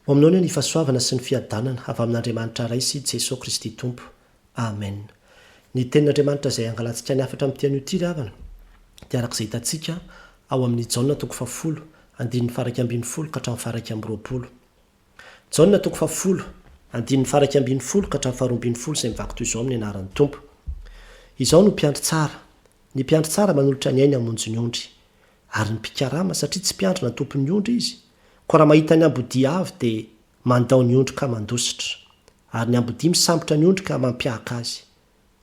Ho aminao anie ny fahasoavana sy ny fiadanana avy amin'Andriamanitra Ray sy Jesoa Kristy Tompo. Amen. Ny Tenin'Andriamanitra izay angalantsika ny hafatra amin'ity anio ity ry havana dia araka izay hitantsika ao amin'ny Jaona toko fahafolo andininy faha-11 ka hatramin'ny faha-21. Jaona toko fahafolo andininy faha-11 ka hatramin'ny faha-12 izay mivaky toy izao amin'ny anaran'ny Tompo. Izao no mpiandry tsara, ny mpiandry tsara manolotra ny ainy hamonjy ny ondry. Ary ny mpikarama, satria tsy mpiandry na tompon'ny ondry izy, koa raha mahita ny ambodia avy dia mandao ny ondry ka mandositra. Ary ny ambodia misambotra ny ondry ka mampiahaka azy.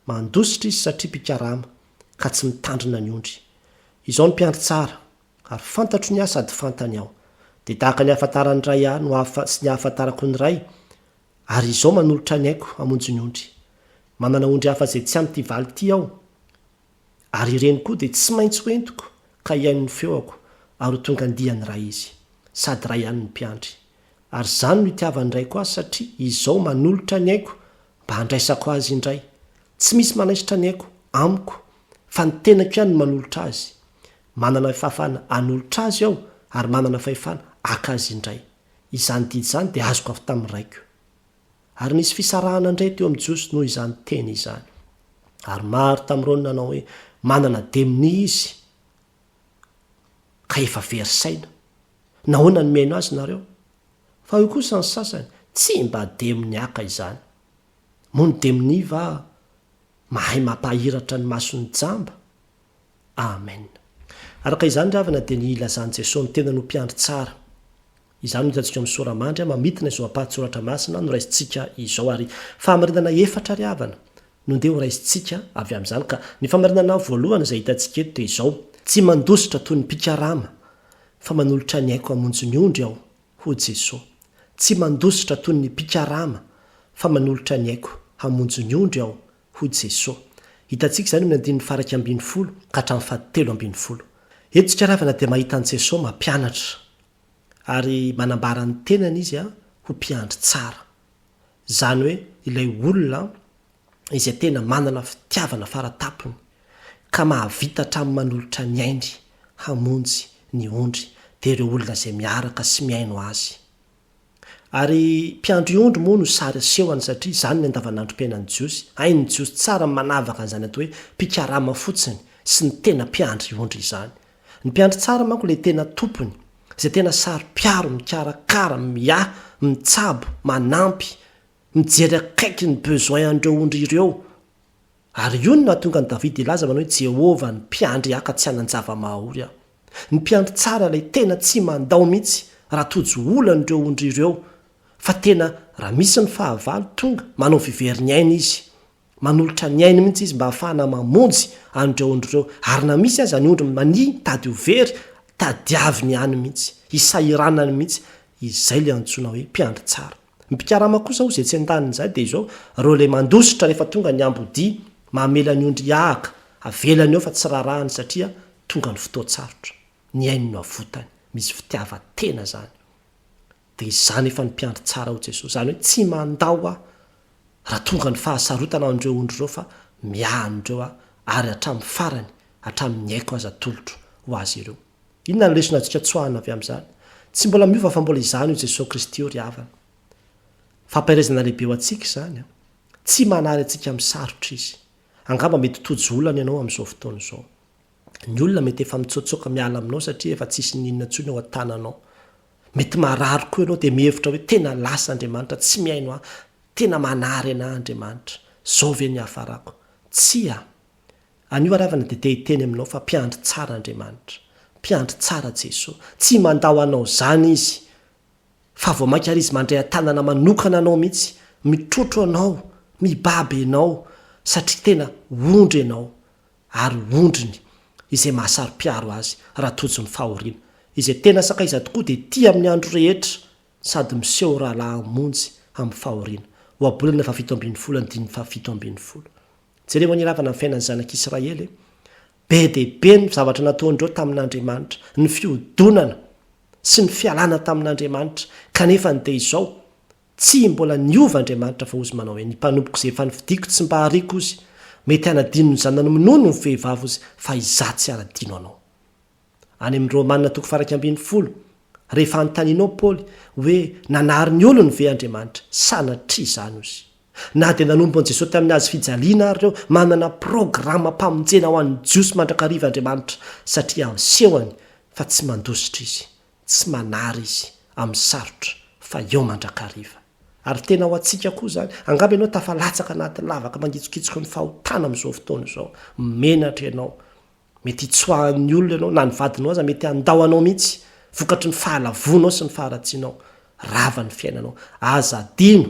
Mandositra izy satria mpikarama, ka tsy mitandrina ny ondry. Izao ny mpiandry tsara, ary fantatro ny ahy sady fantany aho. Dia tahaka ny ahafantaran'ny Ray ahy no ahafa sy ny ahafantarako ny Ray, ary izao manolotra ny aiko hamonjy ny ondry. Manana ondry hafa izay tsy amin'ity valy ity aho, Ary ireny koa dia tsy maintsy ho entiko ka hihaino ny feoko ary ho tonga andiany iray izy, sady iray ihany ny mpiandry. Ary izany no itiavan'ny Raiko ahy satria izao manolotra ny aiko mba handraisako azy indray. Tsy misy manaisotra ny aiko amiko fa ny tenako ihany no manolotra azy. Manana fahefana hanolotra azy aho ary manana fahefana haka azy indray. Izany didy izany dia azoko avy tamin'ny Raiko. Ary nisy fisarahana indray teo amin'ny Jiosy noho izany teny izany. Ary maro tamin'ireo no nanao hoe, Manana demonia izy, ka efa very saina. Nahoana no mihaino azy nareo? Fa hoy kosa ny sasany, Tsy mba demoniaka izany. Moa ny demonia va mahay mampahiratra ny mason'ny jamba? Amen. Araka izany ry havana dia ny ilazan'i Jesoa ny tenany ho mpiandry tsara. Izany no hitantsika ao amin'ny sora-mandry mamintina izao ampahan-tsoratra masina noraisintsika izao. Ary fahamarinana efatra ry havana no ndeha horaisintsika avy amin'izany. Ka ny fahamarinana voalohany izay hitantsika eto dia izao, Tsy mandositra toy ny mpikarama fa manolotra ny aiko hamonjy ny ondry aho, hoy Jesoa. Tsy mandositra toy ny mpikarama fa manolotra ny aiko hamonjy ny ondry aho, hoy Jesoa. Hitantsika izany amin'ny andininy faha-11 ka hatramin'ny faha-13. Eto isika ry havana dia mahita an'i Jesoa mampianatra ary manambara ny tenany Izy ho mpiandry tsara. Izany hoe ilay olona izay tena manana fitiavana fara-tampony ka mahavita hatramin'ny manolotra ny ainy hamonjy ny ondry dia ireo olona izay miaraka sy mihaino Azy. Ary mpiandry ondry moa no sary asehony satria izany ny andavanandrom-piainan'ny Jiosy. Hain'ny Jiosy tsara ny manavaka an'izany atao hoe mpikarama fotsiny sy ny tena mpiandry ondry izany. Ny mpiandry tsara manko ilay tena tompony, izay tena saro-piaro, mikarakara, miahy, mitsabo, manampy, mijery akaiky ny besoin an'ireo ondry ireo. Ary io no nahatonga an'i Davida hilaza manao hoe Jehovah ny mpiandry ahy ka tsy hanan-java-mahaory aho. Ny mpiandry tsara ilay tena tsy mandao mihitsy raha tojo olana ireo ondry ireo fa tena raha misy ny fahavalo tonga manao vivery ny ainy izy. Manolotra ny ainy mihitsy izy mba hahafahana mamonjy an'ireo ondry ireo ary na misy aza ny ondry mania mitady ho very tadiaviny ihany mihitsy, isahiranany mihitsy, izay ilay antsoina hoe mpiandry tsara. Ny mpikarama kosa hozy etsy andanin'izay dia izao, ireo ilay mandositra rehefa tonga ny ambodia, mamela ny ondry hihahaka, avelany eo fa tsy rarahany satria tonga ny fotoan-tsarotra. Ny ainy no avotany. Misy fitiavan-tena izany. Dia izany efa ny mpiandry tsara hoy Jesoa. Izany hoe tsy mandao aho raha tonga ny fahasarotana an'ireo ondry ireo fa miahy an'ireo aho ary hatramin'ny farany, hatramin'ny aiko aza atolotro ho azy ireo. Inona no lesona azontsika tsoahina avy amin'izany? Tsy mbola miova fa mbola izany io Jesoa Kristy io ry havana. Fampaherezana lehibe ho antsika izany an! Tsy manary antsika amin'ny sarotra Izy. Angamba mety tojo olana ianao amin'izao fotoana izao. Ny olona mety efa mitsoatsoaka miala aminao satria efa tsisy n'inona intsony ao an-tananao. Mety marary koa ianao dia mihevitra hoe tena lasa Andriamanitra, tsy mihaino ahy, tena manary an'ahy Andriamanitra. Izao ve ny hiafarako? Tsia! Anio ary havana dia te hiteny aminao fa mpiandry tsara Andriamanitra. Mpiandry tsara Jesoa. Tsy mandao anao izany Izy. Fa vao mainka ary Izy mandray an-tanana manokana anao mihitsy, mitrotro anao, mibaby anao, satria tena ondry ianao, ary ondriny izay mahasaro-piaro azy raha tojo ny fahoriana. Izay tena sakaiza tokoa dia tia amin'ny andro rehetra, sady miseho rahalahy hamonjy amin'ny fahoriana. Ohabolana faha-17 andininy faha-17. Jereo anie ravana ny fiainan'ny zanak'Israely e! Be dia be ny zavatra nataon'ireo tamin'Andriamanitra, ny fiodonana sy ny fialana tamin'Andriamanitra, kanefa ny dia izao, tsy mbola niova Andriamanitra fa hozy manao hoe, ny mpanompoko izay efa nofidiko tsy mba hariako hozy, mety hanadino ny zanany minono ny vehivavy hozy, fa izaho tsy hanadino anao. Any amin'ny Romana toko faha-11. Rehefa anontanianao Paoly hoe nanary ny olony ve Andriamanitra? Sanatria izany ozy. Na dia nanompo an'i Jesoa tamin'ny hazo fijaliana ary ireo, manana programam-pamonjena ho an'ny Jiosy mandrakariva Andriamanitra satria asehony fa tsy mandositra Izy, tsy manary Izy amin'ny sarotra fa eo mandrakariva. Ary tena ho antsika koa izany. Angamba ianao tafalatsaka anaty lavaka mangitsokitsoky ny fahotana amin'izao fotoana izao. Menatra ianao. Mety hitsoahan'ny olona ianao, na ny vadinao aza mety handao anao mihitsy, vokatry ny fahalavoanao sy ny faharatsianao. Rava ny fiainanao. Aza adino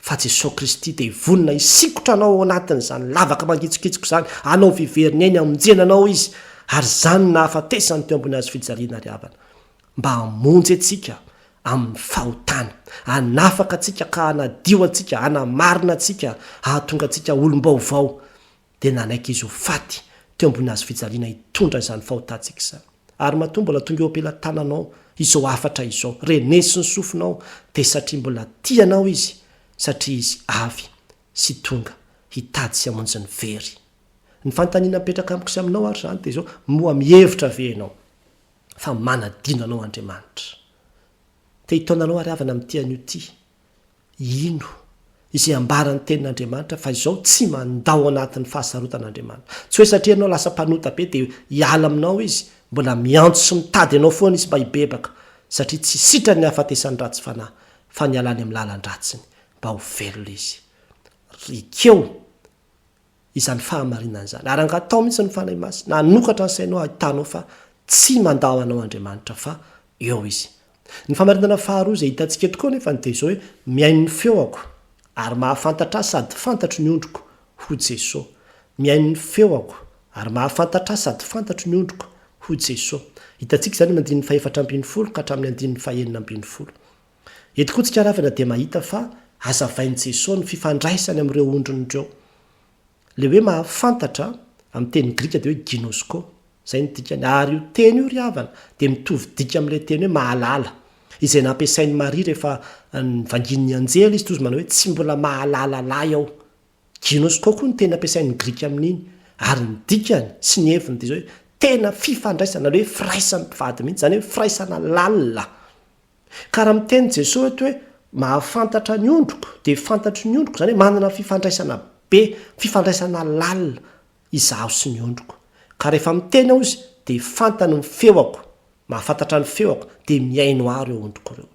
fa Jesoa Kristy dia vonona hisikotra anao ao anatin'izany lavaka mangitsokitsoka izany, hanao vivery ny ainy hamonjena anao Izy, ary izany no nahafatesany teo ambony hazo fijaliana ry havana, mba hamonjy antsika amin'ny fahotana, hanafaka antsika ka hanadio antsika, hanamarina antsika, hahatonga antsika olom-baovao. dia nanaiky izy ho faty teo ambony hazo fijaliana hitondra izany fahotantsika izany. Ary matoa mbola tonga eo am-pelatananao izao hafatra izao, reneso ny sofinao, dia satria mbola tia anao Izy, satria Izy avy sy tonga hitady sy hamonjy ny very. Ny fanontaniana mipetraka amiko sy aminao ary izany dia izao, moa mihevitra ve ianao fa manadino anao Andriamanitra? Te hitaona anao ary havana amin'ity anio ity. Ino izay ambaran'ny Tenin'Andriamanitra fa izao tsy mandao anatin'ny fahasarotana Andriamanitra. Tsy hoe satria ianao lasa mpanota be dia hiala aminao Izy, mbola miantso sy mitady anao foana Izy mba hibebaka, satria tsy sitrany ny hahafatesan'ny ratsy fanahy fa ny hialany amin'ny lalan-dratsiny mba ho velona izy. Ekeo izany fahamarinana izany. Ary angatao mihitsy ny Fanahy Masina hanokatra ny sainao hahitanao fa tsy mandao anao Andriamanitra fa eo Izy. Ny fahamarinana faharoa izay hitantsika eto koa anefa dia izao hoe mihaino ny feoko ary mahafantatra ahy sady fantatro ny ondriko hoy Jeso. Mihaino ny feoko ary mahafantatra ahy sady fantatro ny ondriko hoy Jeso. Hitantsika izany amin'ny andininy fahefatra ambinifolo ka hatramin'ny andininy fahenina ambinifolo. Eto koa tsika ravana dia mahita fa hazavain'i Jesoa ny fifandraisany amin'ireo ondriny ireo. Ilay hoe mahafantatra, amin'ny teny grika dia hoe ginosko, izay no dikany. Ary io teny io ry havana dia mitovy dika amin'ilay teny hoe mahalala, izay nampiasain'i Maria rehefa nivangian'ny anjely izy, toy izy manao hoe tsy mbola mahalala lahy aho. Ginosko koa no teny ampiasain'ny grika amin'iny, ary ny dikany sy ny heviny dia izao hoe tena fifandraisana, ilay hoe firaisan'ny mpivady mihitsy, izany hoe firaisana lalina. Ka raha miteny Jesoa eto hoe mahafantatra ny ondriko dia fantatry ny ondriko, izany hoe manana fifandraisana be, fifandraisana lalina izaho sy ny ondriko. Ka rehefa miteny aho izy dia fantany ny feoko, mahafantatra ny feoko dia mihaino ahy ireo ondriko ireo.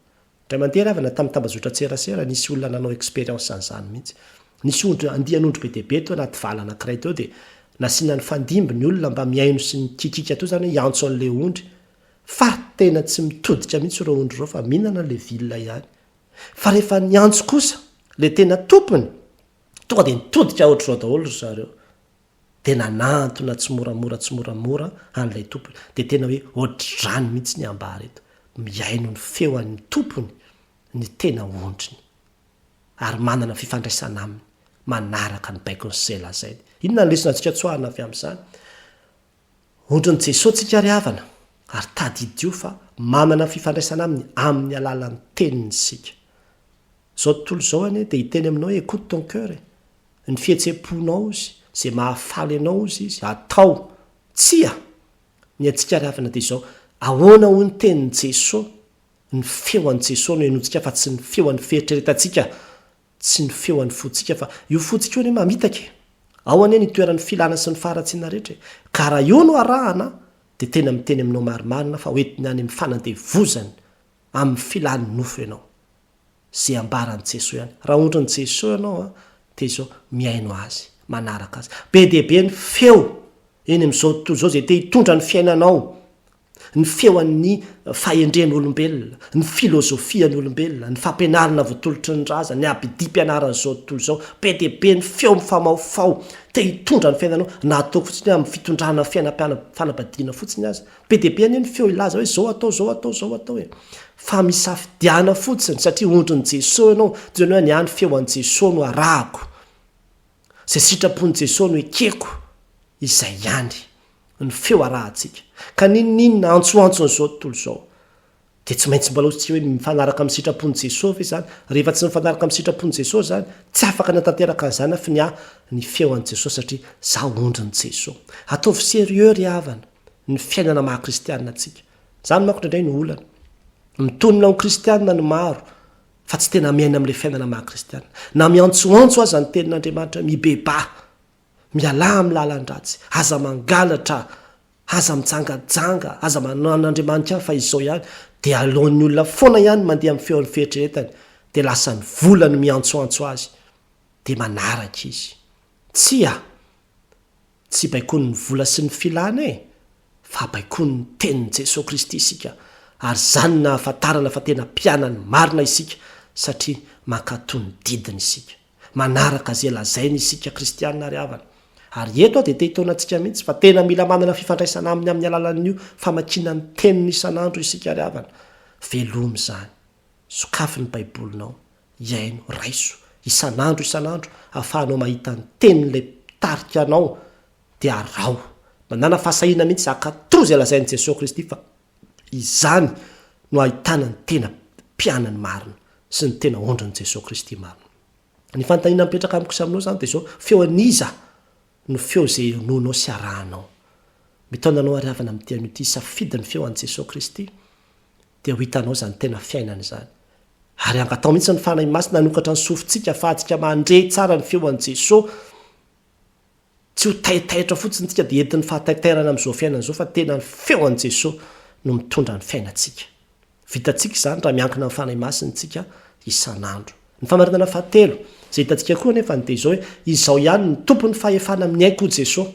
Indray mandeha ry havana tamin'ny tambazotran-tserasera nisy olona nanao expérience an'izany mihitsy. Nisy ondry, andian'ondry be dia be teo anaty vala anankiray teo dia nasiana nifandimby ny olona mba mihaino sy nikikika teo izany hoe hiantso an'ilay ondry. Fa tena tsy mitodika mihitsy ireo ondry ireo fa mihinana le vilona ihany. Fa rehefa niantso kosa le tena tompony, tonga dia nitodika ohatr'izao daholo ry zareo. Dia nanantona tsimoramora tsimoramora an'ilay tompony. Dia tena hoe ohatr'izany mihitsy ny ambara eto. Mihaino ny feon'ny tompony ny tena ondriny. Ary manana fifandraisana aminy, manaraka ny baikony sy izay lazainy. Inona ny lesona azontsika tsoahina avy amin'izany? Ondrin'i Jesoa tsika ry havana, ary tadidio fa manana fifandraisana Aminy amin'ny alalan'ny Teniny isika. Izao tontolo izao anie dia hiteny aminao hoe écoute ton cœur e! Ny fihetsem-ponao ozy, izay mahafaly anao ozy izy, atao. Tsia! Ny antsika ry havana dia izao, ahoana hoy ny tenin'i Jesoa? Ny feo an'i Jesoa no henointsika fa tsy ny feo an'ny fieritreretantsika. Tsy ny feo an'ny fontsika fa io fontsika io anie mamitaka e! Ao anie ny itoeran'ny filana sy ny faharatsiana rehetra e! Ka raha io no arahana dia tena miteny aminao marimarina fa hoentiny any amin'ny fanandevozany amin'ny filan'ny nofo ianao. Ze ambaran'i Jesoa ihany. Raha ondrin'i Jesoa ianao an, dia izao, mihaino Azy, manaraka Azy. Be dia be ny feo eny amin'izao tontolo izao izay te hitondra ny fiainanao. Ny feon'ny fahendren'olombelona, ny filozofian'olombelona, ny fampianarana voatolotry ny razana, ny abidim-pianaran'izao tontolo izao, be dia be ny feo mifamahofaho te hitondra ny fiainanao, na ataoko fotsiny hoe amin'ny fitondrana fiainam-pianam-panambadiana fotsiny aza. Be dia be anie ny feo hilaza hoe izao atao, izao atao, izao atao e. Fa misafidiana fotsiny satria ondrin'i Jesoa ianao, toy izany hoe ny ahy ny feo an'i Jesoa no arahako. Izay sitrapon'i Jesoa no ekeko, izay ihany. Ny feo arahantsika. Ka n'inon'inona antsoantson'izao tontolo izao, dia tsy maintsy mbola hotsika hoe mifanaraka amin'ny sitrapon'i Jesoa ve izany? Rehefa tsy mifanaraka amin'ny sitrapon'i Jesoa izany, tsy afaka ny hatanteraka an'izany aho fa ny ahy ny feo an'i Jesoa satria izaho ondrin'i Jesoa. Ataovy sérieux ry havana ny fiainana maha kristianina antsika. Izany manko indraindray no olana. Mitonona ho kristianina ny maro fa tsy tena miaina amin'ilay fiainana maha kristianina. Na miantsoantso aza ny tenin'Andriamanitra hoe mibebaha, mialà amin'ny lalan-dratsy, aza mangalatra, aza mijangajanga, aza manao an'Andriamanitra ihany fa izao ihany, dia aleon'ny olona foana ihany mandeha amin'ny feon'ny fieritreretany, dia lasa ny vola no miantsoantso azy, dia manaraka izy. Tsia! Tsy baikoin'ny vola sy ny filana e! Fa baikoin'ny tenin'i Jesoa Kristy isika, ary izany no nahafantarana fa tena mpianany marina isika, satria mankatò ny didiny isika. Manaraka izay lazainy isika kristiana ry havana. Ary eto aho dia te hitaona antsika mihitsy fa tena mila manana fifandraisana aminy amin'ny alalan'io famakiana ny teniny isan'andro isika ry havana. Velomy izany. Sokafy ny Baibolinao. Iaino, raiso, isan'andro isan'andro, ahafahanao mahita ny tenin'ilay mpitarika anao, dia araho. Manàna fahasahiana mihitsy hankatò izay lazain'i Jesoa Kristy fa izany no ahitana ny tena mpianany marina sy ny tena ondrin'i Jesoa Kristy marina. Ny fanontaniana mipetraka amiko sy aminao izany dia izao, feo an'iza no feo izay henoinao sy arahanao? Mitaona anao ary havana amin'ity anio ity hisafidy ny feo an'i Jesoa Kristy dia ho hitanao izany tena fiainana izany. Ary angataho mihitsy ny Fanahy Masina hanokatra ny sofintsika ahafahantsika mandre tsara ny feo an'i Jesoa. Tsy ho taitaitra fotsiny tsika dia entin'ny fahataitairana amin'izao fiainana izao fa tena ny feo an'i Jesoa no mitondra ny fiainantsika. Vitantsika izany raha miankina amin'ny Fanahy Masina isika isan'andro. Ny famarinana fahatelo izay hitantsika koa anefa dia izao hoe izao ihany no tompon'ny fahefana amin'ny aiko hoy Jesoa.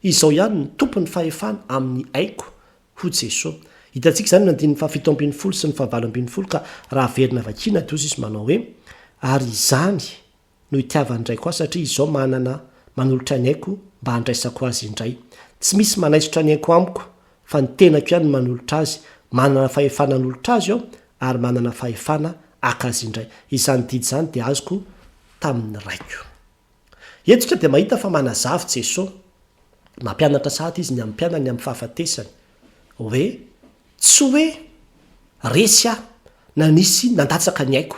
Izao ihany no tompon'ny fahefana amin'ny aiko hoy Jesoa. Hitantsika izany ny andininy faha-17 sy ny faha-18 ka raha averina vakiana dia hozy izy manao hoe, Ary izany no itiavan'ny Raiko ahy satria izao manana manolotra ny aiko mba handraisako azy indray. Tsy misy manaisotra ny aiko amiko fa ny tenako ihany no manolotra azy, manana fahefana hanolotra azy aho ary manana fahefana haka azy indray. Izany didy izany dia azoko tamin'ny Raiko. Eto isika dia mahita fa manazava Jesoa, mampianatra sahady Izy ny amin'ny mpianany ny amin'ny fahafatesany, hoe tsy hoe resy aho na nisy nandatsaka ny aiko,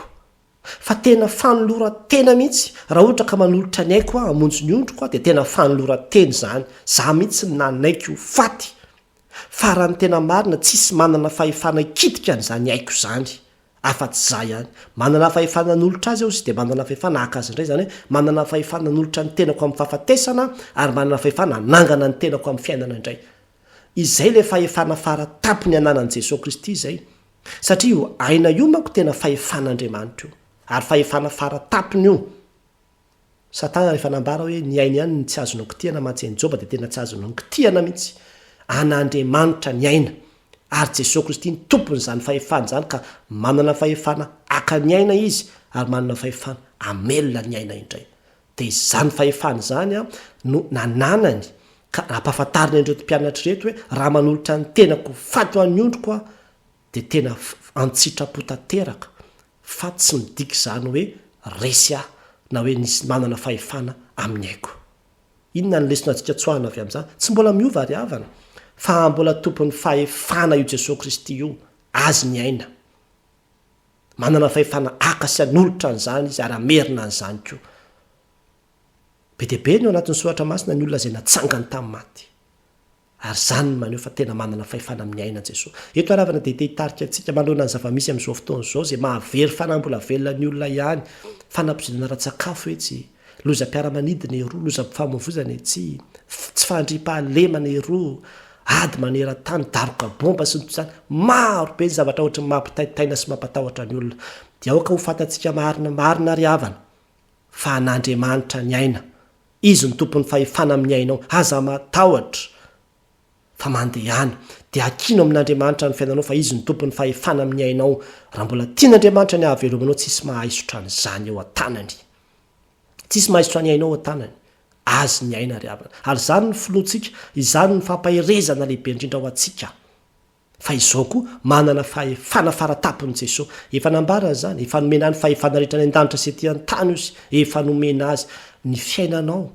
fa tena fanoloran-tena mihitsy, raha ohatra ka manolotra ny aiko aho hamonjy ny ondriko aho dia tena fanoloran-tena izany, za mihitsy no nanaiky ho faty, fa raha ny tena marina tsisy manana fahefana hikitika an'izany aiko izany. Afa-tsy izaho ihany. Manana fahefana hanolotra azy aho sy dia manana fahefana haka azy indray, izany hoe manana fahefana hanolotra ny tenako amin'ny fahafatesana aho ary manana fahefana hanangana ny tenako amin'ny fiainana indray. Izay ilay fahefana fara tampony ananan'i Jesoa Kristy izay. Satria io aina io manko tena fahefan'Andriamanitra io. Ary fahefana fara tampony io. Satana rehefa nambara hoe ny ainy ihany no tsy azonao kitihana mantsy an'i Joba dia tena tsy azonao nokitihana mihitsy. An'Andriamanitra ny aina. Ary Jesoa Kristy no tompon'izany fahefana izany ka manana fahefana haka ny aina Izy ary manana fahefana hamelona ny aina indray. Dia izany fahefana izany no nananany ka nampahafantariny an'ireto mpianatra ireto hoe raha manolotra ny tenako ho faty ho an'ny ondriko aho dia tena an-tsitrapo tanteraka fa tsy midika izany hoe resy aho na hoe nisy manana fahefana amin'ny aiko. Inona ny lesona azontsika tsoahina avy amin'izany? Tsy mbola miova ry havana fa mbola tompon'ny fahefana io Jesoa Kristy io, Azy ny aina. Manana fahefana haka sy hanolotra an'izany Izy ary hamerina an'izany koa. Be dia be ny ao anatin'ny Soratra Masina ny olona izay natsangany tamin'ny maty. Ary izany no maneho fa tena manana fahefana amin'ny aina Jesoa. Eto aravana dia te hitarika antsika manoloana ny zava-misy amin'izao fotoana izao izay mahavery fanahy mbola velona ny olona ihany, fanampoizinana ara-tsakafo etsy, lozam-piaramanidina eroa, lozam-pifamoivoizana etsy, tsy fahandriampahalemana eroa, ady maneran-tany, daroka bomba sy ny toy izany. Maro be ny zavatra ohatry ny mampitaintaina sy mampatahotra ny olona. Dia aoka ho fantatsika marina marina ry havana fa an'Andriamanitra ny aina. Izy no tompon'ny fahefana amin'ny ainao. Aza matahotra fa mandehana. Dia ankino amin'Andriamanitra ny fiainanao fa Izy no tompon'ny fahefana amin'ny ainao. Raha mbola tian'Andriamanitra ny hahavelomanao tsisy mahaisotra an'izany eo an-tanany. Tsisy mahaisotra ny ainao eo an-tanany. Azy ny aina ry havana. Ary izany no finoantsika, izany no fampaherezana lehibe indrindra ho antsika. Fa izao koa, manana fahefana faratapony Jesoa. Efa nambarany izany, efa nomena ahy ny fahefana rehetra any an-danitra sy ety an-tany hozy, efa nomena azy ny fiainanao.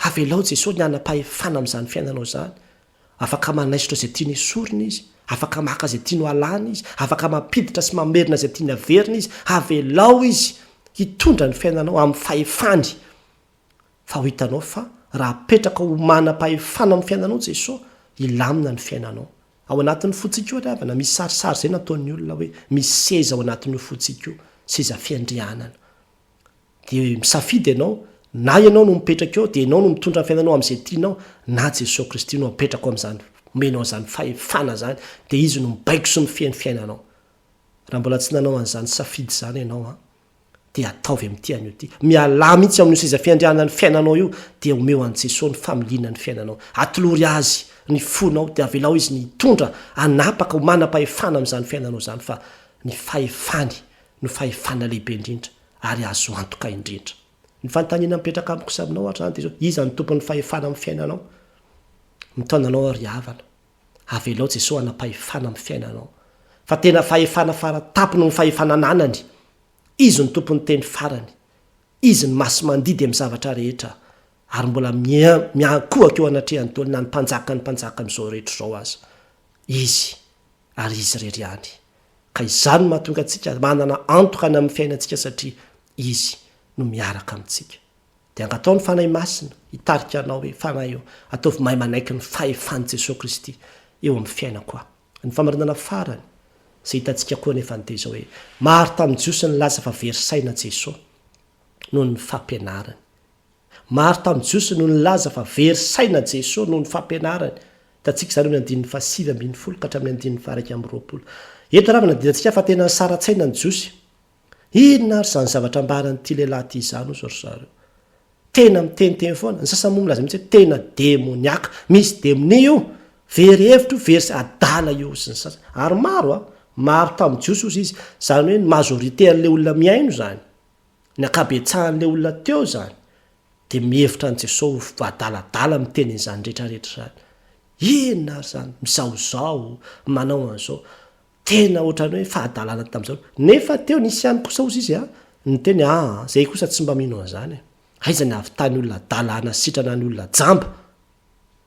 Avelao Jesoa ny hanam-pahefana amin'izany fiainanao izany. Afaka manaisotra izay tiany esorina Izy, afaka maka izay tiany ho alana Izy, afaka mampiditra sy mamerina izay tiany haverina Izy. Avelao Izy hitondra ny fiainanao amin'ny fahefany. Fa ho hitanao fa raha apetraka ho manam-pahefana amin'ny fiainanao Jesoa, hilamina ny fiainanao. Ao anatin'ny fontsika ao ry havana, misy sarisary izay nataon'ny olona hoe misy seza ao anatin'io fontsika io, seza fiandrianana. Dia misafidy ianao, na ianao no mipetraka eo, dia ianao no mitondra ny fiainanao amin'izay tianao, na Jesoa Kristy no apetrako amin'izany, omenao an'izany fahefana izany, dia Izy no mibaiko sy mifehy ny fiainanao. Raha mbola tsy nanao an'izany safidy izany ianao an, dia ataovy amin'ity anio ity. Mialà mihitsy amin'io seza fiandrianan'ny fiainanao io, dia omeo an'i Jesoa ny familiana ny fiainanao. Atolory Azy ny fonao, dia avelao Izy ny hitondra, hanapaka, ho manam-pahefana amin'izany fiainanao izany, fa ny fahefany no fahefana lehibe indrindra ary azo antoka indrindra. Ny fanontaniana mipetraka amiko sy aminao ary izany dia izao, iza no tompon'ny fahefana amin'ny fiainanao? Mitaona anao aho ry havana, avelao Jesoa hanam-pahefana amin'ny fiainanao. Fa tena fahefana fara tampony ny fahefana ananany. Izy no tompon'ny teny farany. Izy no masi-mandidy amin'ny zavatra rehetra ary mbola miankohoka eo anatrehany daholo na ny mpanjakan'ny mpanjaka amin'izao rehetra izao aza. Izy ary Izy irery ihany. Ka izany no mahatonga antsika manana antoka any amin'ny fiainantsika satria Izy no miaraka amintsika. Dia angataho ny Fanahy Masina hitarika anao hoe, Fanahy ô, ataovy mahay manaiky ny fahefan'i Jesoa Kristy eo amin'ny fiainako aho. Ny famarinana farany izay hitantsika koa anefa dia izao hoe, maro tamin'ny Jiosy nilaza fa very saina Jesoa noho ny fampianarany. Maro tamin'ny Jiosy no nilaza fa very saina Jesoa noho ny fampianarany. Hitantsika izany eo amin'ny andininy faha-19 ka hatramin'ny andininy faha-21. Eto angamba no adinantsika fa tena nisara-tsaina ny Jiosy. Inona ary izany zavatra ambaran'ity lehilahy ity izany hozy ry zareo? Tena miteniteny foana. Ny sasany moa milaza mihitsy hoe tena demoniaka. Misy demonia io. Very hevitra io, very saina, adala io sy ny sasany. Ary maro an! Maro tamin'ny Jiosy hozy izy. Izany hoe ny majorité an'ilay olona mihaino izany. Ny ankabetsahan'ilay olona teo izany dia mihevitra an'i Jesoa ho adaladala miteny an'izany rehetrarehetra izany. Inona ary izany? Mizahozaho, manao an'izao. Tena ohatran'ny hoe fahadalana tamin'izao. Nefa teo nisy ihany kosa hozy izy niteny aa, izay kosa tsy mba mino an'izany e. Aiza ny hahavitany olona adala hanasitrana ny olona jamba?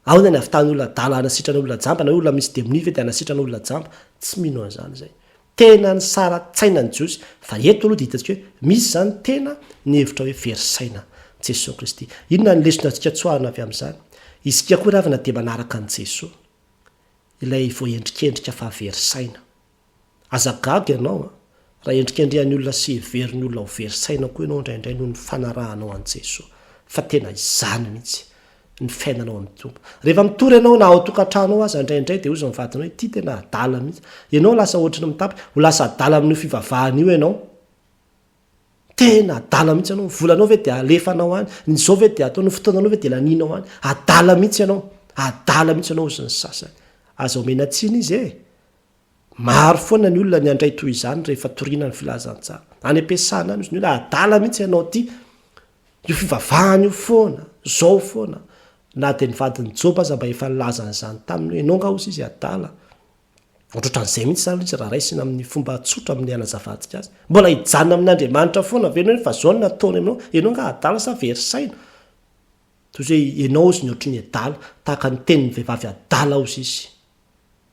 Ahoana ny hahavitany olona adala hanasitrana olona jamba na hoe olona misy demonia ve dia hanasitrana olona jamba? Tsy mino an'izany izay. Tena nisara-tsaina ny Jiosy, fa eto aloha dia hitantsika hoe misy izany tena nihevitra hoe very saina Jesoa Kristy. Inona ny lesona azontsika tsoahina avy amin'izany? Isika koa ry havana dia manaraka an'i Jesoa, ilay voaendrikendrika fa very saina. Aza gaga ianao an, raha endrikendrehan'ny olona sy heverin'ny olona ho very saina koa ianao indraindray noho ny fanarahanao an'i Jesoa, fa tena izany mihitsy ny fiainanao amin'ny Tompo. Rehefa mitory ianao na ao an-tokantrano ao aza indraindray dia hozy ny vadinao hoe ity tena adala mihitsy. Ianao lasa ohatry ny mitapy, ho lasa adala amin'io fivavahana io ianao. Tena adala mihitsy ianao, ny volanao ve dia alefanao any, ny izao ve dia atao, ny fotoananao ve dia lanianao any. Adala mihitsy ianao, adala mihitsy ianao hozy ny sasany. Aza omena tsiny izy e! Maro foana ny olona ny handray toy izany rehefa toriana ny filazantsara. Any am-piasana any hozy ny olona, adala mihitsy ianao ity. Io fivavahana io foana, zao foana. Na dia ny vadin'i Joba aza mba efa nilaza an'izany taminy hoe, ianao angaha hozy izy adala. Ohatrohatran'izay mihitsy izany ilay izy raha raisina amin'ny fomba tsotra amin'ny hanazavantsika azy. Mbola hijanona amin'Andriamanitra foana ve ianao fa zao no nataony aminao? Ianao angaha adala sa very saina? Toy izay hoe ianao hozy ny ohatry ny adala, tahaka ny tenin'ny vehivavy adala hozy izy.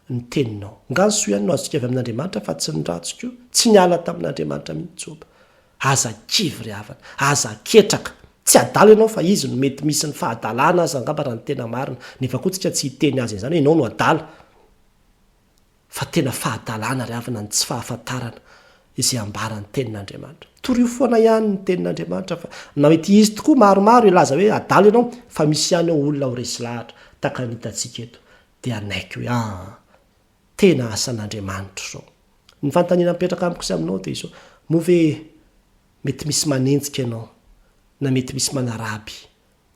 ny teninao. Nga ny soa ihany no azontsika avy amin'Andriamanitra fa tsy ny ratsy koa? Tsy niala tamin'Andriamanitra mihitsy Joba. Aza kivy ry havana. Aza ketraka. Tsy adala ianao fa izy no mety misy ny fahadalana aza angamba raha ny tena marina. Nefa koa tsika tsy hiteny azy an'izany hoe ianao no adala. Fa tena fahadalana ry havana ny tsy fahafantarana izay ambaran'ny tenin'Andriamanitra. Torio foana ihany ny tenin'Andriamanitra fa na mety hisy tokoa maromaro hilaza hoe adala ianao fa misy ihany ao olona ho resy lahatra tahaka ny hitantsika eto. dia hanaiky hoe aa, tena asan'Andriamanitra izao. Ny fanontaniana mipetraka amiko sy aminao dia izao, moa ve mety misy manenjika ianao na mety misy manaraby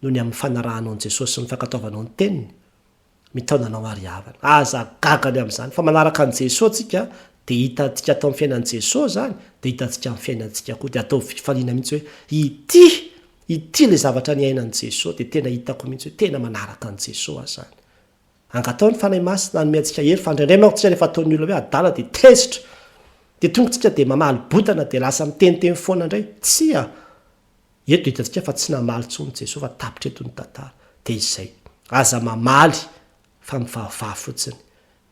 noho ny amin'ny fanarahanao an'i Jesosy sy ny fankatoavanao ny teniny? Mitaona anao ary havana. Aza gaga ny amin'izany fa manaraka an'i Jesosy tsika dia hitantsika atao amin'ny fiainan'i Jesosy izany dia hitantsika amin'ny fiainantsika koa dia ataovy fifaliana mihitsy hoe ity ity ilay zavatra niainan'i Jesosy dia tena hitako mihitsy hoe tena manaraka an'i Jesosy aho izany. Angataho ny Fanahy Masina hanome antsika hery fa indraindray manko tsika rehefa ataon'ny olona hoe adala dia tezitra dia tonga tsika dia mamaly botana dia lasa miteniteny foana indray. Tsia! Eto dia hitantsika fa tsy namaly intsony Jesoa fa tapitra eto ny tantara. Dia izay. Aza mamaly fa mivavaha fotsiny.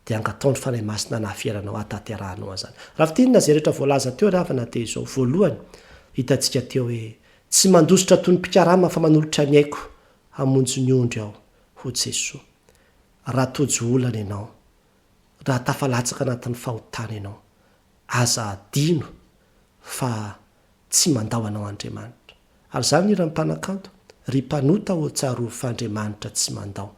Dia angataho ny Fanahy Masina hanaferanao hahatanterahanao an'izany. Raha fintinina izay rehetra voalaza teo ry havana dia izao, voalohany, hitantsika teo hoe tsy mandositra toy ny mpikarama fa manolotra ny aiko hamonjy ny ondry aho. Ho Jesoa. Raha tojo olana ianao. Raha tafalatsaka anatin'ny fahotana ianao, aza adino fa tsy mandao anao Andriamanitra. Ary izany ny hiran'ny mpanakanto, Ry mpanota ô tsarovy fa Andriamanitra tsy mandao.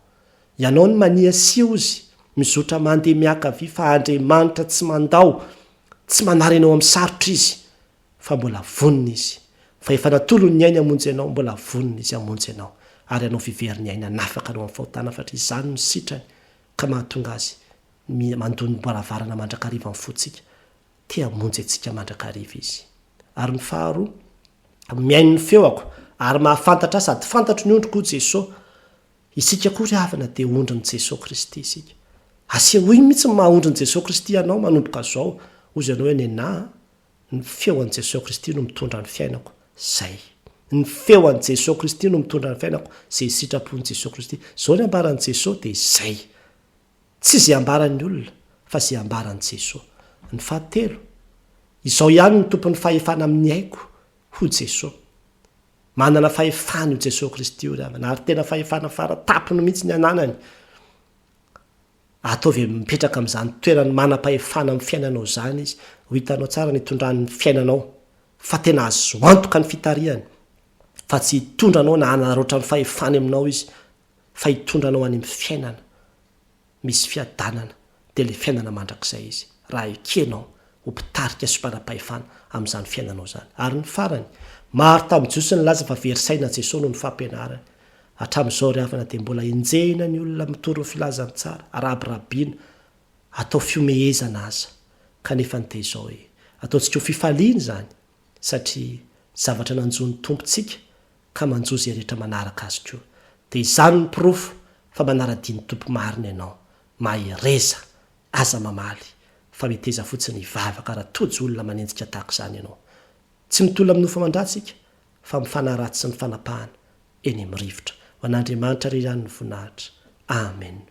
Ianao no maniasia ozy, mizotra mandeha miankavia fa Andriamanitra tsy mandao, tsy manary anao amin'ny sarotra Izy, fa mbola vonona Izy, fa efa natolony ny ainy hamonjy anao, mbola vonona Izy hamonjy anao, ary hanao fivery ny ainy hanafaka anao amin'ny fahotana fa izany no sitrany ka mahatonga Azy mandonim-baravarana mandrakariva ny fontsika, te hamonjy antsika mandrakariva Izy. Ary ny faharoa, mihaino ny feoako ary mahafantatra Ahy sady fantatro ny ondriko hoy Jesoa, Isika koa ry havana dia ondrin'i Jesoa Kristy isika. Asehoy mihitsy ny maha ondrin'i Jesoa Kristy anao manomboka zao, hozy ianao hoe nenà a, ny feo an'i Jesoa Kristy no mitondra ny fiainako, zay. Ny feo an'i Jesoa Kristy no mitondra ny fiainako, zay sitrapon'i Jesoa Kristy. Zao ny ambaran'i Jesoa dia zay. Tsy zay ambaran'ny olona fa zay ambaran'i Jesoa. Ny fahatelo, izao ihany no tompon'ny fahefana amin'ny aiko, hoy Jesoa. Manana fahefana io Jesoa Kristy io ry havana, ary tena fahefana fara tampony mihitsy ny ananany. Ataovy mipetraka amin'izany toerany manam-pahefana amin'ny fiainanao izany izy, ho hitanao tsara ny hitondrany ny fiainanao, fa tena azo antoka ny fitarihany, fa tsy hitondra anao na hanararaotra ny fahefany aminao izy, fa hitondra anao any amin'ny fiainana. misy fiadanana dia ilay fiainana mandrakizay izy raha ekenao ho mpitarika sy mpanam-pahefana amin'izany fiainanao izany. Ary ny farany, maro tamin'ny Jiosy nilaza fa very saina Jesoa noho ny fampianarany. Hatramin'izao ry havana dia mbola enjehina ny olona mitory ny filazantsara, arabirabiana, atao fihomehezana aza. Kanefa ny dia izao e, ataontsika ho fifaliana izany satria zavatra nanjo ny Tompontsika ka manjo izay rehetra manaraka azy koa. Dia izany no porofo fa manara-dia ny Tompo marina ianao. Mahereza! Aza mamaly, fa meteza fotsiny hivavaka raha tojo olona manenjika tahaka izany ianao. Tsy mitolona amin'ny nofo aman-dratsy isika, fa amin'ny fanahy ratsy sy ny fanapahana eny amin'ny rivotra. Ho an'Andriamanitra irery ihany ny voninahitra. Amen.